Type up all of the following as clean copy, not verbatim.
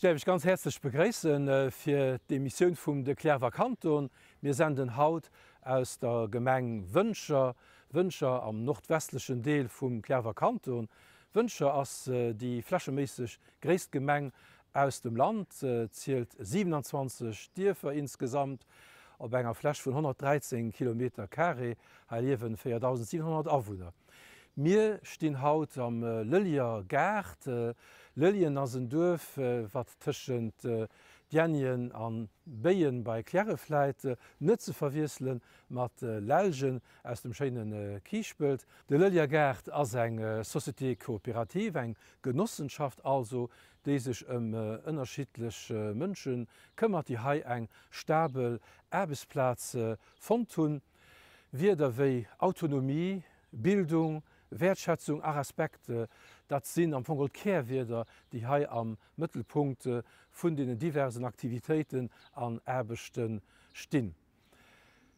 däerf Iech ganz häerzlech begréissen fir d'Emissioun vum De Cliärrwer Kanton. Mir senden haut aus der Gemeng Wëntger, Wëntger am nordwestlechen Deel vum Cliärrwer Kanton. Wëntger ass déi flächeméisseg gréisst Gemeng aus dem Land, zielt 27 Dierfer insgesamt op enger Fläch vun 113 Kilometer carré. Hei liewen 4.700 Awunner. Mir stinn haut am Lëlljer Gaart. Lëlljen ass en Duerf, wat tëschent Diänjen an Béien bei Cliärref läit, net ze verwiessele mat Lellgen aus dem schéine Kiischpelt. De Lëlljer Gaart ass eng Société coopérative, eng Genossenschaft also, déi sech ëm ënnerschiddlech Mënsche këmmert, déi hei eng stabel Aarbechtsplaz fonnt hunn. Wierder wéi Autonomie, Bildung, Wäertschätzung a Respekt, dat sinn am Fong geholl d'Kärwierder, déi hei am Mëttelpunkt vun deenen diversen Aktivitéiten an Aarbechte stinn.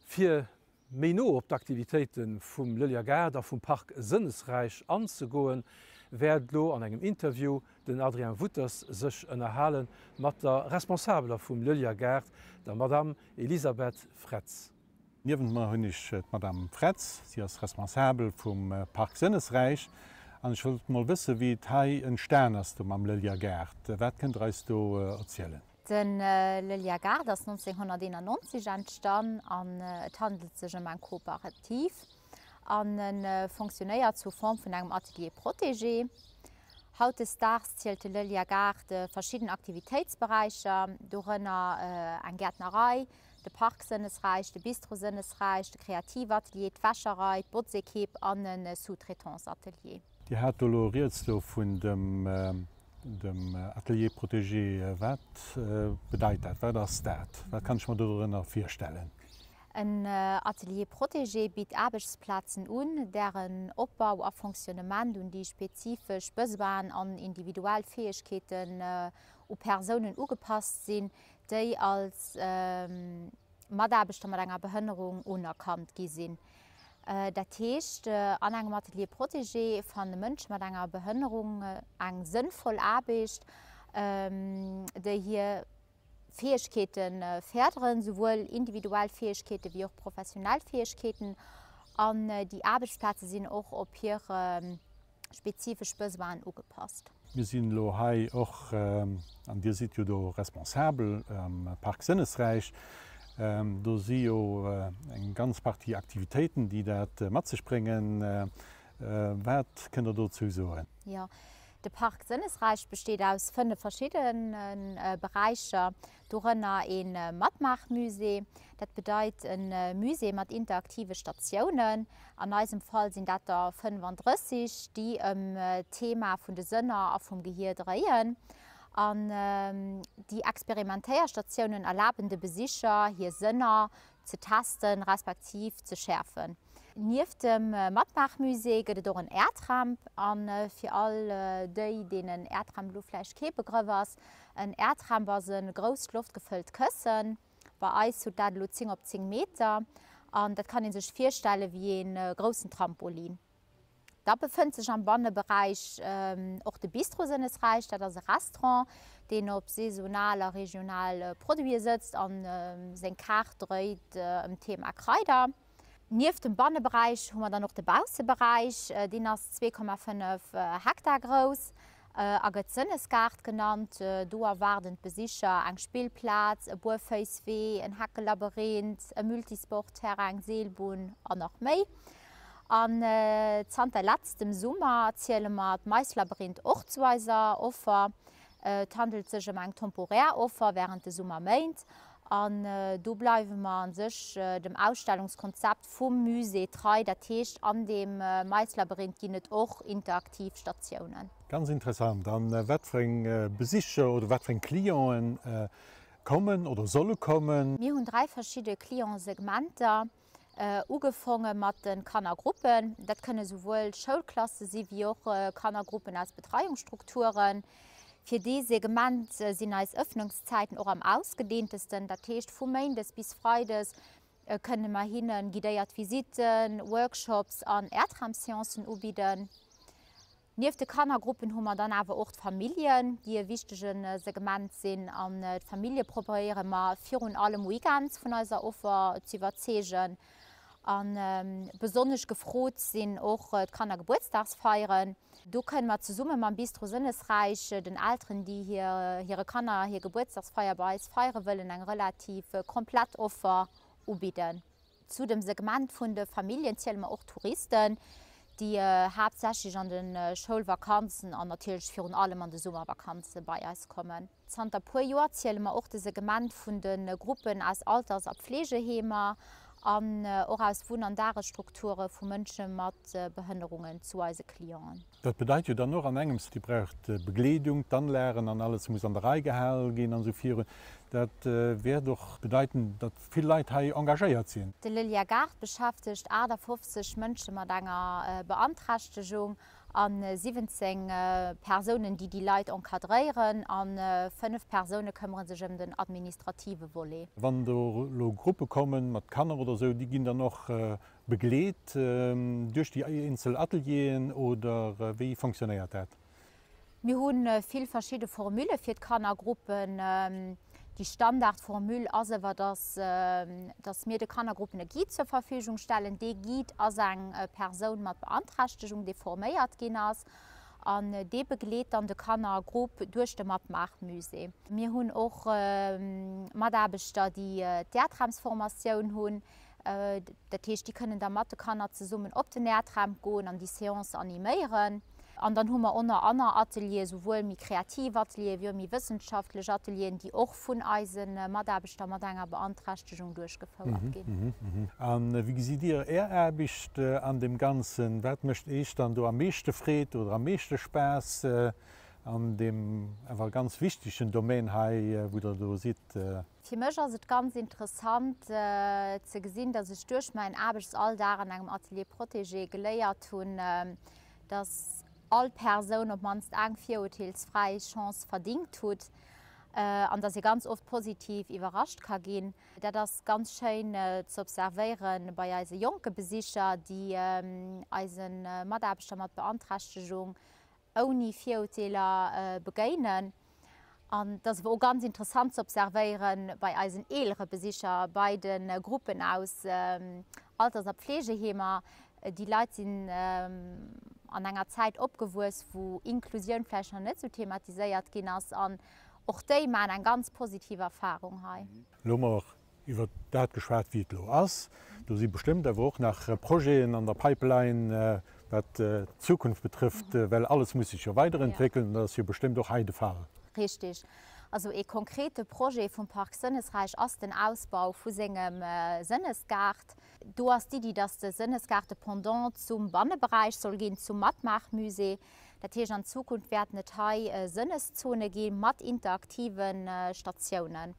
Fir méi no op d'Aktivitéite vum Lëlljer Gaart a vum Park Sënnesräich anzegoen, wäert elo an engem Interview den Adrien Wutters sech ënnerhale mat der Responsabeler vum Lëlljer Gaart, der Madame Elisabeth Fretz. Niewent mer hunn ech d'Madame Fretz, si ass Responsabel vum Park Sënnesräich an ech wollt mol wësse wéi et hei entstan ass do mam Lëlljer Gaart. Wat kënnt der eis do erzielen? De Lëlljer Gaart ass 1991 entstan an et handelt sech ëm eng Kooperativ an e fonctionnéiert sous forme vun engem Atelier protégé. Hautdesdaags zielt de Lëlljer Gaart verschidden Aktivitéitsberäicher, dorënner eng Gäertnerei, de Park Sënnesräich, de Bistro Sënnesräich, de Kreativatelier, d'Wäscherei, d'Botzekipp an e Sous-traitance-Atelier. Dir hat do elo rieds do vun dem dem Atelier protégé. Wat bedeit dat? Wat ass dat? Wat kann ech mer do dorënner virstellen? En Atelier protégé bitt Aarbechtsplazen un, dären Opbau a Fonctionnement un déi spezifesch Besoinen an individuell Fäegkeeten u Persounen ugepasst sinn, déi als Mataarbechter mat enger Behënnerung unerkannt gi sinn. Dat heescht, an engem Atelier protégé fanne Mënsche mat enger Behënnerung eng sënnvoll Aarbecht, déi hir Fäegkeete férderen, souwuel individuell Fäegkeete wéi och professionell Fäegkeeten. An déi Aarbechtsplaze sinn och op hir spezifesch Besoinen ugepasst. Mir sinn elo hei och, an Dir sidd jo do responsabel am Park Sënnesräich, do si jo eng ganz Partie Aktivitéiten, déi dat mat sech bréngen. Wat kënnt Der dozou soen? Jo, de Park Sënnesräich besteet aus 5 verschiddene Beräicher. Dorënner ee Matmaachmusée, dat bedeit e Musée mat interaktive Statiounen. An eisem Fall sinn dat der 35, déi ëm d'Thema vun de Sënner a vum Gehier dréien. An déi Experimentéierstatiounen erlaben de Besicher, hir Sënner ze testen, respektiv ze schäerfen. Nieft dem Matmaachmusée gëtt et och en Airtramp. A fir all déi, deenen Airtramp elo vläicht kee Begrëff ass, En Airtramp ass e grousst loftgefëllt Këssen. Bei eis huet dat elo 10 op 10 Meter an dat kann ee sech virstelle wéi ee groussen Trampolin. Da befënnt sech am Banneberäich och de Bistro Sënnesräich. Dat ass e Restaurant, deen op saisonal a regional Produite sëtzt a seng Kaart dréit ëm d'Thema Kraider. Nieft dem Banneberäich hu mer dann och de Bausseberäich. Deen ass 2,5 Hektar grouss a gëtt Sënnesgaart genannt. Do erwaarden d'Besicher eng Spillplaz, e Buerféisswee, en Heckelabyrinth, e Multisportterrain, eng Seelbunn an nach méi. An zanter letztem Summer ziele mer d'Maislabyrinth och zu eiser Offer. Et handelt sech ëm eng temporär Offer wärend de Summerméint an do bleiwe mer a sech dem Ausstellungskonzept vum Musée trei. Dat heescht, an deem Maislabyrinth ginn et och interaktiv Statiounen. Ganz interessant. An wat fir eng Besicher oder wat fir eng Clienten kommen oder solle kommen? Mir hunn 3 verschidde Clientssegmenter. Ugefonge mat de Kannergruppen, dat kënne souwuel Schoulklasse si wéi och Kannergruppen aus Betreiungsstrukturen. Fir dee Segment sinn eis Ëffnungszäiten och am ausgedehntesten, dat heescht vu méindes bis freides kënne mer hinne guidéiert Visitten, Workshops an Airtramseancen ubidden. Nieft de Kannergruppen hu mer dann awer och d'Familljen, déi e wichtege Segment sinn. An d'Famillje probéiere mer virun allem weekends vun eiser Offer ze iwwerzeegen. A besonnesch gefrot sinn och d'Kannergebuertsdagsfeieren. Do kënne mer zesumme mam Bistro Sënnesräich den Elteren, déi hire Kanner hir Gebuertsdagsfeier bei eis feiere wëllen, eng relativ komplett Offer ubidden. Zu dem Segment vun de Familljen ziele mer och Touristen, déi haaptsächlech an de Schoulvakanzen an natierlech virun allem an de Summervakanze bei eis kommen. Zanter puer Joer ziele mer och de Segment vun de Gruppen aus Alters a Pflegeheemer an och aus Wunn an Dagesstrukture vu Mënsche mat Behënnerungen zu eise Clienten. Dat bedeit jo dann och an engems, Dir braucht Begleedung, d'Anlagen an alles muss an der Rei gehal ginn an esou virun. Dat wäert och bedeiten, datt vill Leit hei engagéiert sinn. De Lëlljer Gaart beschäftegt 58 Mënsche mat enger Beanträchtegung a 17 Persounen, déi déi Leit encadréieren a 5 Persoune këmmere sech ëm den administrative Volet. Wann do elo Gruppe kommen mat Kanner oder esou, déi ginn dann och Begleet duerch déi eenzel Atelieren oder wéi fonctionnéiert dat? Mir hu vill verschidde Formule fir d'Kannergruppen. Déi Standardformule ass ewer, dass dass mir de Kannergruppen e Guide zur Verfügung stellen. Dee Guide ass eng Persoun mat Beanträchtegung, déi forméiert ginn ass an dee begleet dann de Kannergrupp duerch de Matmaachmusée. Mir hunn och Mataarbechter, déi d'Äerdraumsformatioun hunn. Dat heescht, déi kënnen da mat de Kanner zesummen op den Äerdramp goen an déi Seance animéieren. An dann hu mer ônner aner Atelieren, souwuel méi kreativ Atelieren wéi och méi wëssenschaftlech Atelieren, déi och vun eise Mataarbechter mat enger Beanträchtegung duerchgefouert ginn. A wéi gesitt Dir Är Aarbecht an deem Ganzen? Wat mécht Iech dann do am meeschte Freed oder am meeschte Spaass an deem awer ganz wichtegen Domaine hei, wou Der do sidd? Fir mech ass et ganz interessant ze gesinn, dass ech duerch mäin Aarbechtsalldag an engem Atelier protégé geléiert hunn, dass all Persoun op mannst eng virurteelsfräi Chance verdingt hutt an dass ee ganz oft positiv iwwerrascht ka ginn. Dat ass ganz schéin ze observéiere bei eise jonke Besicher, déi eise Mataarbechter mat Beanträchtegung ouni Virurteeler begéinen. An et ass awer och ganz interessant ze observéieren bei eisen eelere Besicher, bei de Gruppen aus Alters a Pflegeheemer. Déi Leit sinn an enger Zäit opgewuess, wou Inklusioun vläicht nach net esou thematiséiert ginn ass. An och déi maachen eng ganz positiv Erfarung hei. Elo hu mer iwwer dat geschwat, wéi et elo ass. Do si bestëmmt awer och nach Projeten an der Pipeline, wat d'Zukunft betrëfft, well alles muss sech jo weiderentwéckelen. Dat ass jo bestëmmt och hei de Fall. Richtig. Also ee konkrete Projet vum Park Sënnesräich ass den Ausbau vu sengem Sënnesgaart. Do ass d'Iddi, dass de Sënnesgaart de Pendant zum Banneberäich soll ginn, zum Matmaachmusée. Dat heescht, an Zukunft wäerten et hei Sënneszone gi mat interaktive Statiounen.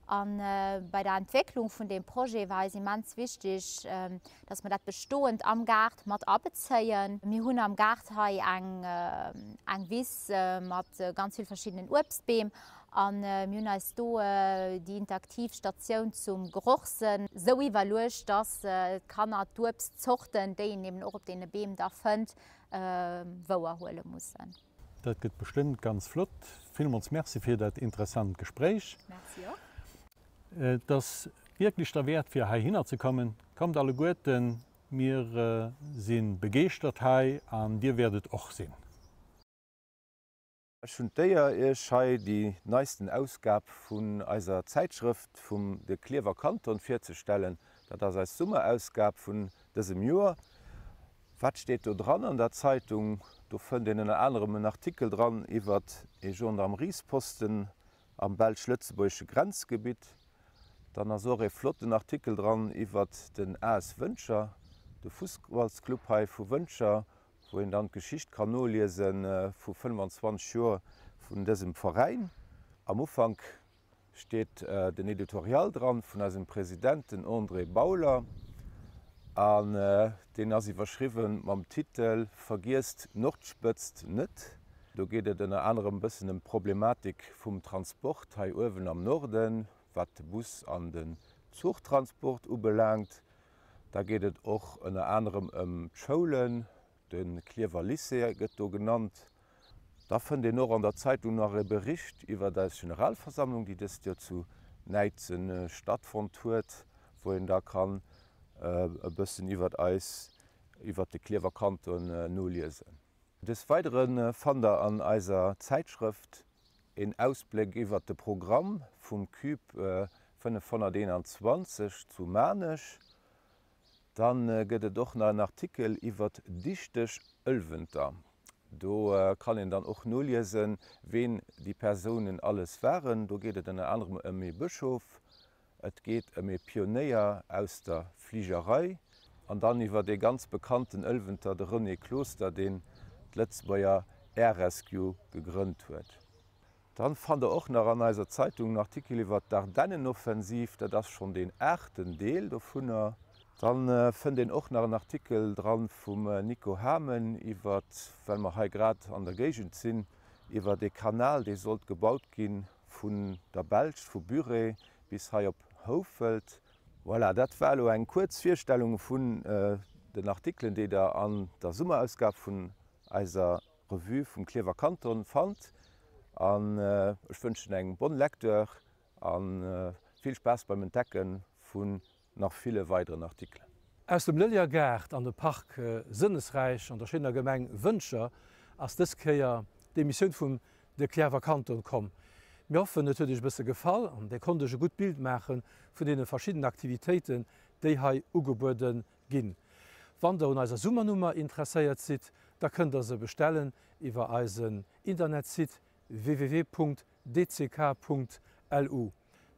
A bei der Entwécklung vun deem Projet war eis immens wichtig, dass mer dat Bestoend am Gaart mat abezéien. Mir hunn am Gaart hei eng eng Wiss mat ganz vill verschiddenen Uebstbeem a mir hunn eis do déi interaktiv Statioun zum Gerochssënn esou iwwerluecht, dass d'Kanner d'Uebstzorten, déi een eben och op deene Beem da fënnt, wouerhuele mussen. Dat gëtt bestëmmt ganz flott. Villmools Merci fir dat interessant Gespréich. Merci och. Et ass wierklech derwäert fir heihinner ze kommen. Kommt alleguerten, mir si begeeschtert hei an dir wäert et och sinn. Ech hunn d'Éier Iech hei déi neisten Ausgab vun eiser Zäitschrëft vum De Klierfer Kanton virzestellen. Dat ass eis Summerausgab vun dësem Joer. Wat steet do dran an der Zeitung? Do fënnt een ënner anerem en Artikel dran iwwert ee Gendarmeriesposten am belsch-lëtzebuergesche Grenzgebitt. Dann ass och ee flotten Artikel dran iwwert den AS Wëntger, de Fussballsclub hei vu Wëntger, wou een dann d'Geschicht kann noliese vu 25 Joer vun dësem Veräin. Am Ufank steet den Editorial dran vun eisem President, den André Bauler, an deen ass iwwerschriwwen mam Titel Vergiesst d'Nordspëtzt net. Do geet et ënner anerem e bëssen ëm d'Problematik vum Transport hei uewen am Norden, wat de Bus an den Zuchtransport ubelaangt. Da geet et och ënner anerem ëm d'Schoulen. De Klierwer Lycée gëtt do genannt. Da fënnt een och an der Zeitung nach e Bericht iwwert eis Generalversammlung, déi dëst Joer zu Näidsen stattfonnt huet, wou een da kann e bëssen iwwert eis, iwwert de Klierwer Kanton noliesen. Des Weidere fannt der an eiser Zäitschrëft een Ausbléck iwwert de Programm vum Cube 521 zu Maarnech. Dann gëtt et och nach en Artikel iwwert dichteg Ëlwenter. Do kann een dann och noliesen, ween déi Persounen alles waren. Do geet et ënner anerem ëm ee Bëschof, et geet ëm ee Pionéier aus der Fligerei an dann iwwert ee ganz bekannten Ëlwenter, de René Closter, deen d'Lëtzebuerger Air Rescue gegrënnt huet. Dann fannt der och nach an eiser Zeitung en Artikel iwwert d'Ardennenoffensiv, dat ass schonn deen aachten Deel dovunner. Dann fënnt een och nach en Artikel dran vum Nico Hamen iwwert, well mer hei grad an der Géigend sinn, iwwert ee Kanal dee sollt gebaut gi vun der Belsch, vu Buré bis hei op Houfelt. Voilà, dat war elo eng kuerz Virstellung vun den Artikelen déi der an der Summerausgab vun eiser Revue vum Klierwer Kanton fannt an ech wënschen eng bonne lecture an vill Spaass beim Entdecken vun nach ville weideren Artikelen. Aus dem Lëlljer Gaart an de Park Sënnesräich an der schéiner Gemeng Wëntger ass dës Kéier d'Emissioun vum De Cliärrwer Kanton komm. Mir hoffen et huet iech e bësse gefall an dir konnt iech e gutt Bild maache vun deene verschiddenen Aktivitéiten déi hei ugebuede Ginn. Wann der un eiser Summernummer interesséiert sidd, da kënnt der se bestellen iwwer eisen Internetsite www.dck.lu.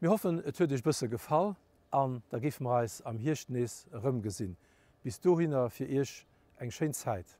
Mir hoffen et huet iech bësse gefall an da géife mer eis am Hierscht nees erëmgesinn. Bis dohinner fir iech eng schéin Zäit.